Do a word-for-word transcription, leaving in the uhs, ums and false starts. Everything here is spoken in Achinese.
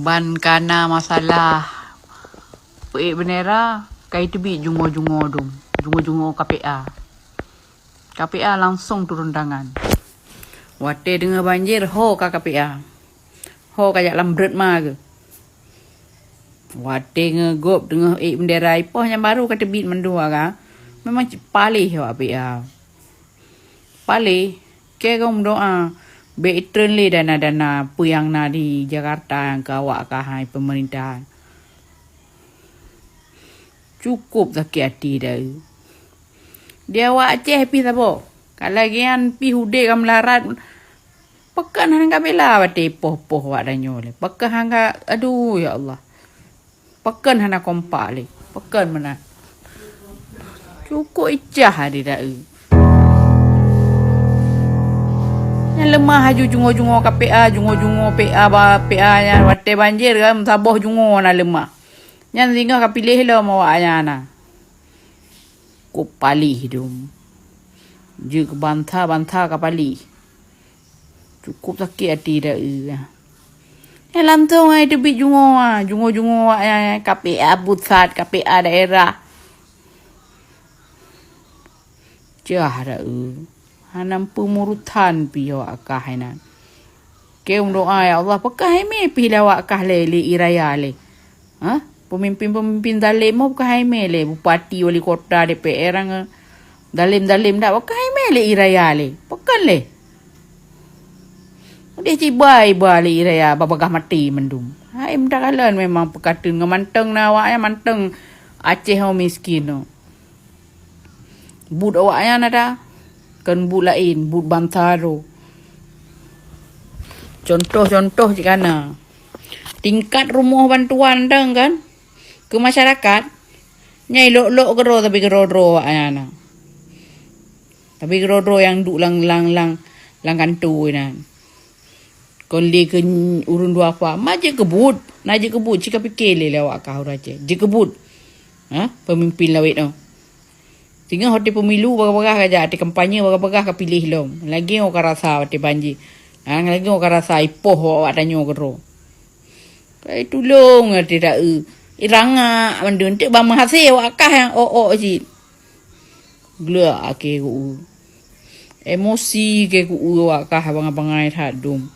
Ban kana masalah peuék bendera, ka iteubiet jungoe-jungoe dum, jungoe-jungoe K P A. K P A langsong turun tangan. Watée deungoe banjir, ho ka K P A. Ho ka jak lam breuet ma geuh. Watée ngeugop deungoe ék bendera ipoh nyang baru ka teubiet mandua ka, memang cit paléh awak K P A. Paléh, keu gom doa, bék itreun lé dana-dana peue nyang na di Jakarta nyang keu awak ka hai peumeurintah. Cukôp sakét até dai. Di awak Aceh pih saboh. Ka lagée nyan pih udeb ka meularat. Pakon hana ka bela watée poh-poh awak tanyoe lé. Pakon hana, aduh ya Allah. Pakon hana kompak lé. Pakon meunan. Cukôp icah até dai. Nyan leumah aju jungoe-jungoe K P A, jungoe-jungoe P A ba P A nyan watée banjir kan saboh jungoe na leumah. Nyan singoh ka piléh lom awak nyan na. Kôp paléh dum. Jeuet keu bansa-bansa ka paléh. Cukôp sakét até dai. Nyan langsong ai teubiet jungoe, jungoe-jungoe awak nyan K P A pusat, K P A daerah. Cah dai. Hana peumurutan pih awak kah inan. Keu doa ya Allah, pakon hai mé pih lé awak kah lé, lé ie raya lé. Ha? Pemimpin-pemimpin zalim mo pakon hai mé lé, bupati, wali kota, D P R ngon zalim-zalim dak pakon hai mé lé ie raya lé. Pakon lé. Udeh cibai ba lé ie raya babagah maté mandum. Hai meudakalon memang peukateun ngon mantong na awak nyan mantong Aceh ho miskin ho. Buet awak nyan ada. Kon buet laén, buet bansa droe. Contoh-contoh cit kana. Tingkat rumoh bantuan dang kan keu masyarakat. Nyai lok-lok keudroe tapi keudroe-droe awak nyan na. Tapi keudroe-droe nyang duek lam, lam, lam, lam kantô nyan. Kon lé keu ureuëng duafa, ma jeuet keu buet. Na jeuet keu buet, ci ka pike lé lé awak kah ureuëng Aceh. Jeuet keu buet. Ha? Pemimpin lawét nyoe. Singoh watée pemilu bagah-bagah ka jak, watée kampanye bagah-bagah ka piléh lom. Lagée nyoe ka rasa watée banjir. Ha, lagée nyoe ka rasa ipoh awak tanyoe keudroe. Kai tulông até dai. Irangak mandum teuk ban meuhasé awak kah nyang ôk-ôk cit. Gleuak akhé ku. Emosi keu ku awak kah bangai-bangai that dum.